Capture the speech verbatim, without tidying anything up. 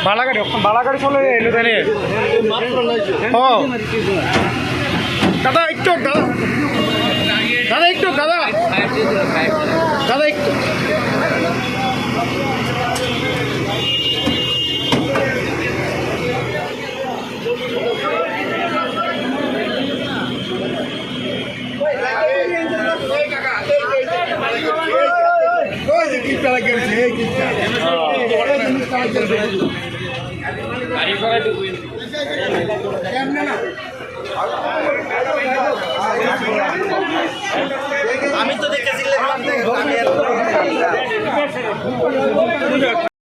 বালাগাড়ি, বালাগাড়ি চলে এলো তাহলে। ও। দাদা, একটু, দাদা। দাদা, একটু, দাদা। দাদা, একটু। আমি তো দেখেছি।